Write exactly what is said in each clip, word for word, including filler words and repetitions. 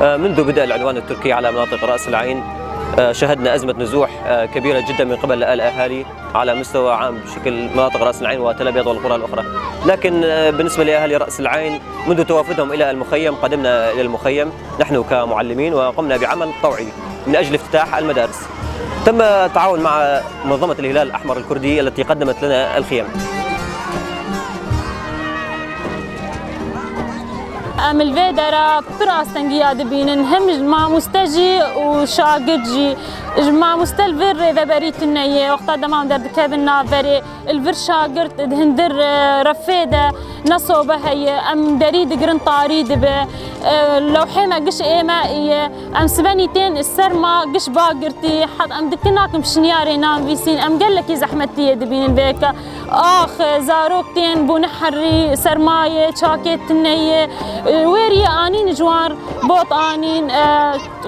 آه، منذ بدء العدوان التركي على مناطق رأس العين، آه، شهدنا أزمة نزوح، آه، كبيرة جدًا من قبل الأهالي على مستوى عام بشكل مناطق رأس العين وتل أبيض والقرى الأخرى. لكن، آه، بالنسبة لأهالي رأس العين، منذ توافدهم إلى المخيم، قدمنا إلى المخيم نحن كمعلمين وقمنا بعمل طوعي من أجل افتتاح المدارس. تم التعاون مع منظمة الهلال الأحمر الكردي التي قدمت لنا الخيم. Em li vê dera pir astengiya dibînin, him ji mamoste jî û şagirt jî. Ji mamoste li vir rêveberî tune ye, wexta dema em derdikevin navberê, li vir şagirt di hundir, e, refê de ne sobe heye, em derî digirin tarî dibe. E, lewhê me giş ê me ye, em sibenî tên serma giş ba girtî, hat em dikin nakin pişniyarê nanivîsîn, em gelekî zehmetiyê dibînin vê yeke. Ax, zarok tên bûne herî, sermayê, çakê tune ye. Wêriyê anîn ji wan bot anîn, e,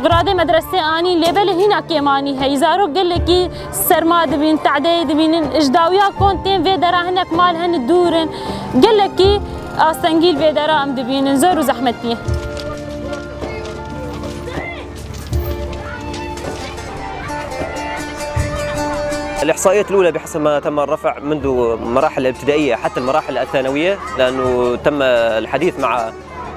xiradê medresê anîn, lê belê hîna kêmanî heye. Zarok gelekî serma dibîn, tedeyê dibînin. Ji dawiya kon tên vê dera hinek mal hene dûr in. Gelekî astengî li vê dera em dibînin, zor û zehmetî. الإحصائيات الأولى بحسب ما تم الرفع منذ مراحل ابتدائية حتى المراحل الثانوية، لأنه تم الحديث مع،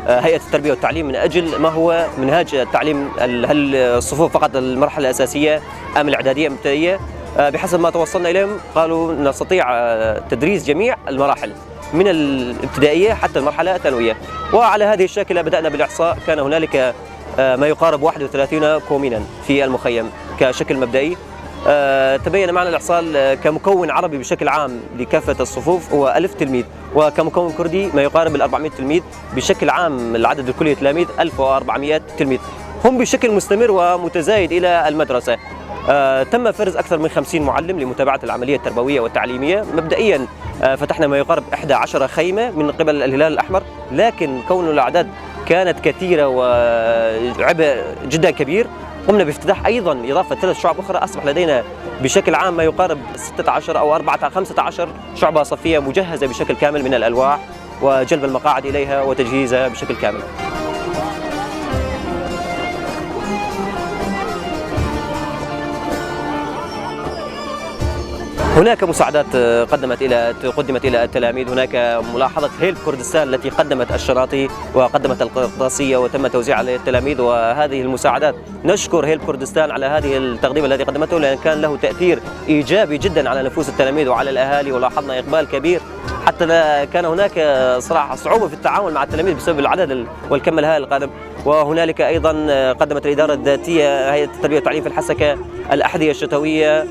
آه، هيئة التربية والتعليم من أجل ما هو منهاج التعليم، ال-، هل الصفوف فقط المرحلة الأساسية أم الإعدادية أم الابتدائية؟ آه، بحسب ما توصلنا إليهم قالوا نستطيع، آه، تدريس جميع المراحل من الابتدائية حتى المرحلة الثانوية. وعلى هذه الشاكلة بدأنا بالإحصاء، كان هنالك آه، ما يقارب واحد وثلاثين كومينا في المخيم كشكل مبدئي. آه، تبين معنا الإحصاء، آه، كمكون عربي بشكل عام لكافة الصفوف هو ألف تلميذ، وكمكون كردي ما يقارب الأربعمية تلميذ. بشكل عام العدد الكلي للتلاميذ ألف وأربعمية تلميذ، هم بشكل مستمر ومتزايد إلى المدرسة. آه، تم فرز أكثر من خمسين معلم لمتابعة العملية التربوية والتعليمية. مبدئيًا، آه، فتحنا ما يقارب إحدى عشرة خيمة من قبل الهلال الأحمر، لكن كون الأعداد كانت كثيرة وعبء جدًا كبير، قمنا بافتتاح أيضًا إضافة ثلاث شعب أخرى. أصبح لدينا بشكل عام ما يقارب ستة عشر أو أربعة، خمسة عشر شعبة صفية مجهزة بشكل كامل من الألواح وجلب المقاعد إليها وتجهيزها بشكل كامل. هناك مساعدات، آه، قدمت إلى، قدمت إلى التلاميذ. هناك ملاحظة هيلب كردستان التي قدمت الشناطي وقدمت القرطاسية وتم توزيعها للتلاميذ، وهذه المساعدات نشكر هيلب كردستان على هذه التقديم الذي قدمته، لأن كان له تأثير إيجابي جدًا على نفوس التلاميذ وعلى الأهالي، ولاحظنا إقبال كبير. حتى لا، كان هناك صراحة صعوبة في التعامل مع التلاميذ بسبب العدد ال-، والكم الهائل القادم. وهنالك أيضًا، آه، قدمت الإدارة الذاتية هيئة التربية والتعليم في الحسكة الأحذية الشتوية.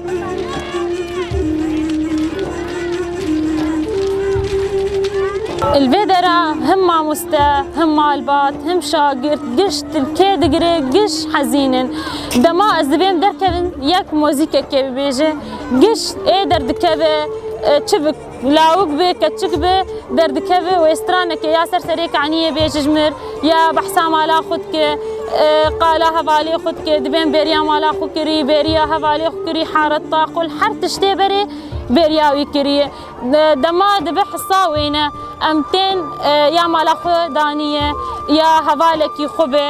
Li vê dera him mamoste, him malbat, him şagirt, giş tilkê digire, giş hezîn in. Dema ez dibêm derkevin, yek mozîkekê bibêje, giş ê derdikeve, e, çi bi lawik be, keçik be, derdikeve û ê stranekê ya ser serê kaniyê bêje ji mir, ya behsa mala xwe dike, e, qala hevalê xwe dike, dibên bêriya mala xwe kirî, bêriya hevalê xwe kirî, hareta xwe, her tiştê berê bêriya wî kiriye. De-, dema dibe hisa wêne, em tên, e, ya mala xwe daniye, ya hevalekî xwe be,